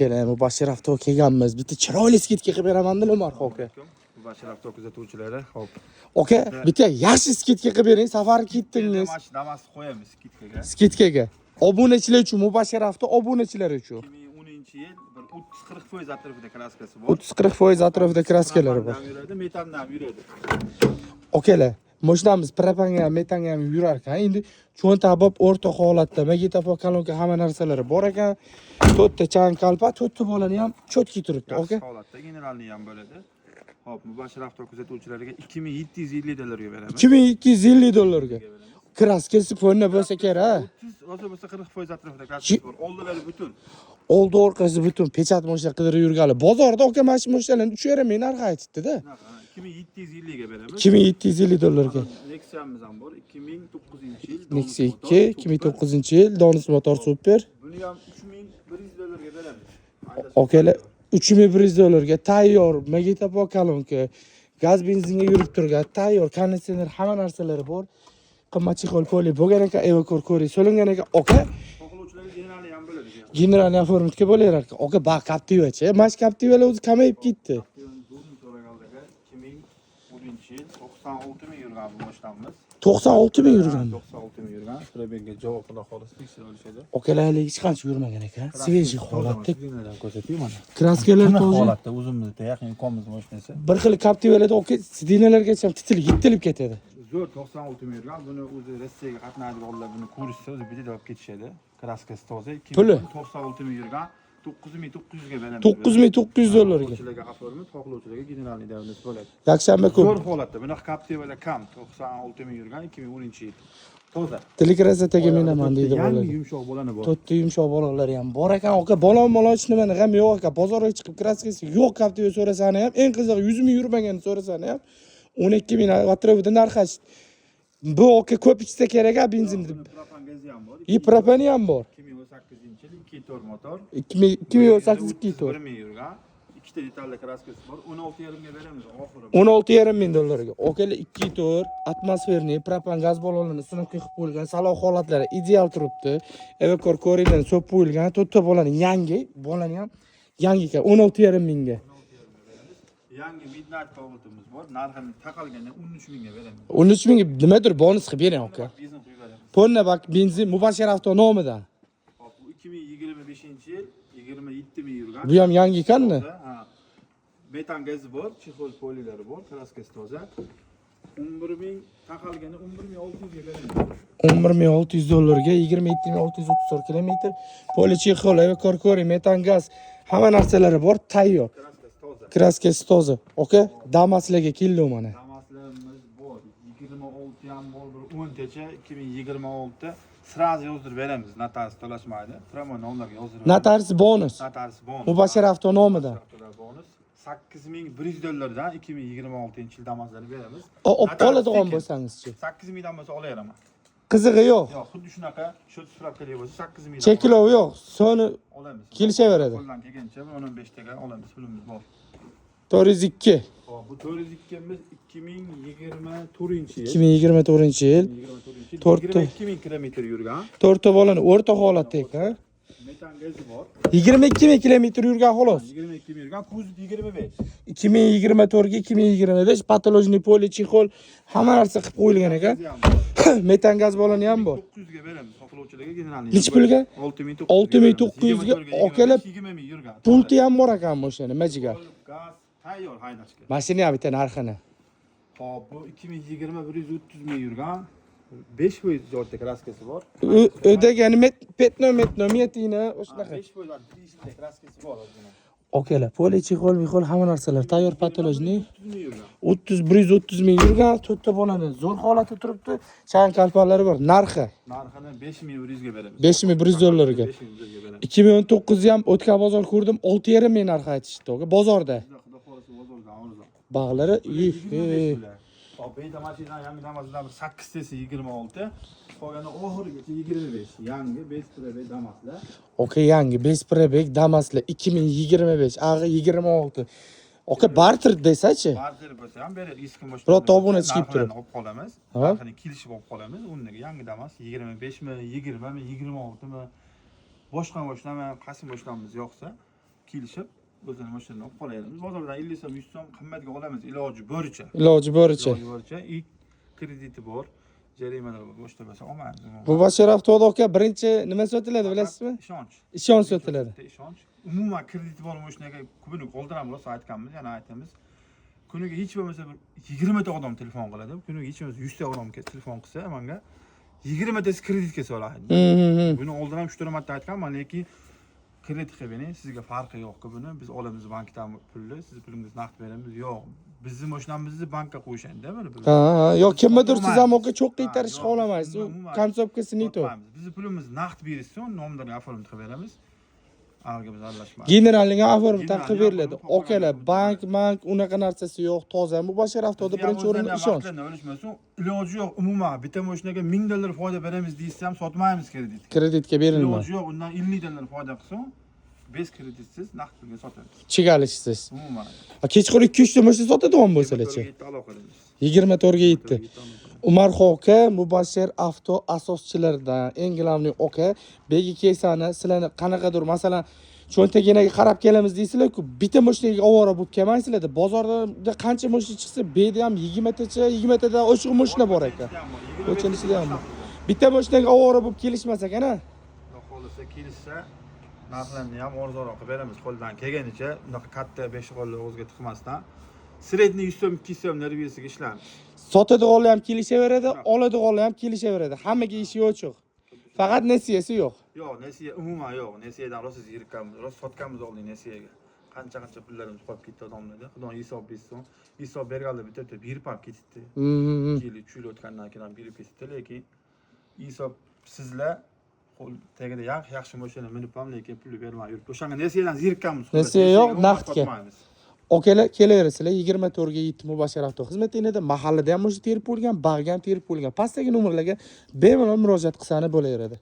Keling, Mubashir Avto kelganmiz. Bitta chiroyli скидка qilib beraman dedilar Umar aka. Mubashir Avto kuzatuvchilari, hop. Aka, bitta yaxshi скидка qilib bering, safar ketdingiz. Mana shu Damasni qo'yamiz скидка ga. Скидка ga. Obunachilar uchun, Mubashir Avto obunachilari uchun. 2010-yil, bir 30-40% atrofida краска si bor. 30-40% atrofida краска lari bor. Propandan yuradi, metandan ham yuradi. Akalar, mashinamiz propanga ham, metanga ham yurar ekan. Endi cho'ntabop o'rta holatda, magnitofon, kolonka, hamma narsalari bor ekan. To'rtta chang kalpa, to'rtta bolani ham чётко turibdi, Yaxshi aka. holatda, генеральный ham bo'ladi. Hop, Mubashir Avto kuzatuvchilariga 2750 dollarga beramiz. 2250 dollarga. Краска si полный bo'lsa kerak. 30, rosa bo'lsa 40% atrofida краска si bor. Oldilari butun. Oldi orqasi butun pechat mashina qidirib yurganlar. Bozorda aka mana shu mashinalarni 3,5 ming narxi aytibdi-da. Shunaqa, ha, 2750 ga beramiz. 2750 dollarga. Nexia'miz ham bor, 2009-yil. Nexia 2, 2009-yil, Donus motor, super. Buni ham 3100 dollarga beramiz. Akalar, 3100 dollarga tayyor magnitofon, kolonka, gaz, benzinga yurib turgan, tayyor konditsioner, hamma narsalari bor. Qimmat чехол полик bo'lgan ekan, evakor ko'rik solingan ekan. Aka, Xohlovchilarga генеральный ham bo'ladi. Генеральный оформить ga bo'laverar ekan. Aka, ba Captiva'chi. Mana shu Captiva'lar o'zi kamayib ketdi. Zo'rni so'raganlarga, 2010-yil, 96 ming yurgan bu mashinamiz. 96 ming yurgan. 96 ming yurgan. Пробег ga javob, xudo xohlasa, tekshirib olishadi. Akalar, hali hech qancha yurmagan ekan. Свежий holatda. Ko'rsataymi ko'rsataymi mana. Краска lar Tiniq toza. holatda, o'zimizda yaqin ukomimiz mashinasi. Bir xil Captiva'larda, aka, сиденья largacha ham titilib, yettilib ketadi. Zo'r, 96 ming yurgan. Buni o'zi Rossiyaga qatnaydiganlar buni ko'rishsa, o'zi bitta olib ketishadi. Краска si toza. Puli? 96 ming yurgan. 9900 ga beramiz. 9900 dollarga. Xohlovchilarga оформить, xohlovchilarga генеральный давность bo'ladi. Yakshanba kun. Zo'r holatda. Bunaqa Captiva'lar kam. 96 ming yurgan, 2010-yil. Toza. Telekrasataga minaman deydi Yangi bolalar. yumshoq bolani bor. To'rtta yumshoq balonlari ham bor ekan. Aka, balon malon hech nimani g'am yo'q aka. Bozorga chiqib краска si yo'q Captiva so'rasani ham, eng qizig'i 100 ming yurmaganini so'rasani ham 12 ming atrofida narx aytishdi. Bu aka ko'p ichsa kerak a benzin deb. Buni propan gazi ham bor. И propani ham bor. 2018-yil, 2.4 motor. 2018, 2.4. 1 ming yurgan. Ikkita detalda краска si bor. 16,5 ga beramiz oxiri. 16,5 ming dollarga. Okalar, 2.4 атмосферный, propan gaz balonini установка qilib qo'yilgan, salon holatlari ideal turibdi. Evakor ko'ringlar, so'p qo'yilgan, to'rtta bolani yangi, bolani ham yangi ekan, 16,5 mingga. Yangi Midnight Cobalt'imiz bor. Narxini taqalganda 13 mingga beramiz. 13 mingga nimadir bonus qilib bering, aka. Benzin quyib beramiz. Полный bak benzin Mubashir Avto nomidan. Hop, bu 2025-yil, 27 ming yurgan. Bu ham yangi ekanmi? Ha. Metan gazi bor, чехол полик lari bor, краска si toza. 11 ming taqalganda 11 600 ga beramiz. 11 600 dollarga, 27 634 kilometr. Полый чехол, evakor ko'ring, metan gaz, hamma narsalari bor, tayyor. Краска si toza. Краска si toza. Aka, Damaslarga keldim mana. Damaslarimiz bor. 26 ham bor, bir 10 tacha 2026, сразу yozdirib beramiz. Notarius to'lashmaydi. Прямо nomlarga yozdirib beramiz. Notarius bonus. Notarius bonus. Mubashir Avto nomidan. Avtolar bonus. 8100 dollardan 2026-yil Damaslarni beramiz. Olib Notarius qoladigan tekin. bo'lsangizchi? 8000 dan bo'lsa olaveraman. Qizig'i yo'q. Yo'q, xuddi shunaqa shu справка li bo'lsa 8000 dan Cheklov yo'q. Soni olamiz. kelishaveradi. Qo'ldan kelgancha bir 15 taga olamiz, pulimiz bor. 402. Hop, bu 402 miz 2024-yil. 2024-yil. 2024-yil. To'rtta. 22 ming kilometr yurgan. To'rtta bolani o'rta holatda ekan. Metan gazi bor. 22 ming kilometr yurgan xolos. 22 ming yurgan, kuzov 25. 2024 ga 2025, потолочный полый чехол, hamma narsa qilib qo'yilgan ekan. Gazi ham bor. Metan gaz baloni ham bor. 900 ga beramiz xohlovchilarga генеральный. Nechi pulga? 6900. 6900 ga, akalar, 20 ming yurgan. Pulti ham bor ekan mashina, majiga. Gaz tayyor haydashga. Mashina ham bitta narxini. Hop, bu 2020, 130 ming yurgan. 5% joyda краска si bor. Ödegani пятно metno metina shunaqa. 5% eshikda краска si bor ozgina. Okalar, полый чехол, mexol, hamma narsalar tayyor, потолочный. 30 ming yurgan. 30, 130 ming yurgan, to'rtta bolani zo'r holatda turibdi. Chang kalpalari bor. Narxi? Narxini 5100 ga beramiz. 5100 dollarga. 5100 ga beramiz. 2019 ham o'tgan bozor ko'rdim, 6,5 ming narx aytishdi aka bozorda. Xudo xohlasa, bozordan arzon. Bag'lari 25 bular. Hop, beyda mashinani yangi Damasdan bir 8 tesi 26, qolgani oxirigacha 25. Yangi без пробег Damaslar. Aka, yangi без пробег Damaslar 2025, ag'i 26. Aka, barter desachi? Barter bo'lsa ham beradi, eski mashina. Birorta obunachi kelib turib. Narxlarini olib qolamiz. Ha? Narxini kelishib olib qolamiz. O'rniga yangi Damas 25 mi, 20 mi, 26 mi, boshqa mashinami, qaysi mashinamiz yoqsa. Kelishib, o'zini mashinani olib qolaveramiz. Bozordan 50 so'm, 100 so'm qimmatga olamiz iloji boricha. Iloji boricha. Iloji boricha и krediti bor, jarimalar bor, boshqa bo'lsa olmaymiz. Mubashshir avtoda aka, birinchi nima sotiladi, bilasizmi? Ishonch. Ishonch sotiladi. Bitta ishonch. Umuman krediti bor mashinaga buni qoldiramiz, rosa aytganmiz, yana aytamiz. Kuniga hech bo'lmasa bir 20 ta odam telefon qiladi. Kuniga hech bo'lmasa 100 ta odam telefon qilsa, menga 20 tasi kreditga so'raydi. Buni oldin ham 3-4 marta aytganman, lekin kredit qilib bering, sizga farqi yo'q buni. Biz olamiz bankdan pulni, sizni pulingizni naqd beramiz. Yo'q, bizni mashinamizni bankka qo'yishadi buni. Ha, yo'q, kimnidir siz ham aka cho'qqa Ha, itarishni yo'q, xohlamaysiz. U umuman концовка si не то. Sotmaymiz. Bizni pulimiz naqd berishsin, nomlarga оформить qilib beramiz. Avvalga biz aralashmaymiz. Generalning оформить Generalning qilib beriladi. оформить Akalar, qilib bank, bank unaqa narsasi yo'q, toza. Mubashshir avtoda birinchi o'rinda ishonch. O'lishmasin, iloji yo'q. Umuman bitta mashinaga 1000 dollar foyda beramiz deyishsa ham sotmaymiz kredit. Kreditga berilmaydi. Iloji yo'q, undan 50 dollar foyda qilsin, без kreditsiz naqd pulga sotamiz. Chegalishsiz. Umuman. Kechqurun 2-3 ta mashina sotadigan bo'lsalarchi? 24 ga 7 aloqadamiz. 24 ga 7. 24 ga 7 aloqadamiz. Umarxon aka Mubashshir avto asoschilaridan, eng главный aka, begi kelsani sizlarni qanaqadir, masalan, cho'ntaginaga qarab kelamiz deysizlar-ku, bitta mashinaga ovora bo'lib kelmaysizlarda. Bozorda qancha mashina chiqsa, bu yerda ham 20 tacha, 20 tadan oshiq mashina bor ekan. Ko'chani ichida ham bor. Bitta mashinaga ovora bo'lib kelishmas ekan, a? Xudo xohlasa, kelishsa narxlarni ham arzonroq qilib beramiz qo'ldan kelganicha. Unaqa katta beshqollar og'izga tiqmasdan средний 100 so'm, 200 so'm nerviyasiga ishlaymiz. Sotadiganlar ham kelishaveradi, oladiganlar ham kelishaveradi. Hammaga ishi ochiq. Faqat nesiyasi yo'q. Yo'q, nesiya umuman yo'q. Nesiyadan rosa zerikkanmiz, rosa sotganmiz oldin nesiyaga. Qancha qancha pullarimiz qolib ketdi odamlarda. Xudo hisob bersin. Hisob berganlar bitta bitta berib ham ketibdi. 2 yil, 3 yil o'tgandan keyin ham berib ketibdi, lekin hisob sizlar qo'l tagida yaxshi yaxshi mashina minib ham, lekin pulni bermay yuribdi. O'shanga nesiyadan zerikkanmiz. Nesiya yo'q, umuman naqdga. sotmaymiz. Okalar, kelaverasizlar 24 ga 7 Mubashshir avto xizmatinglarda. Mahallada ham mashina terib bo'lgan, bag'ga ham terib bo'lgan. Pastdagi nomerlarga bemalol murojaat qilsani bo'laveradi.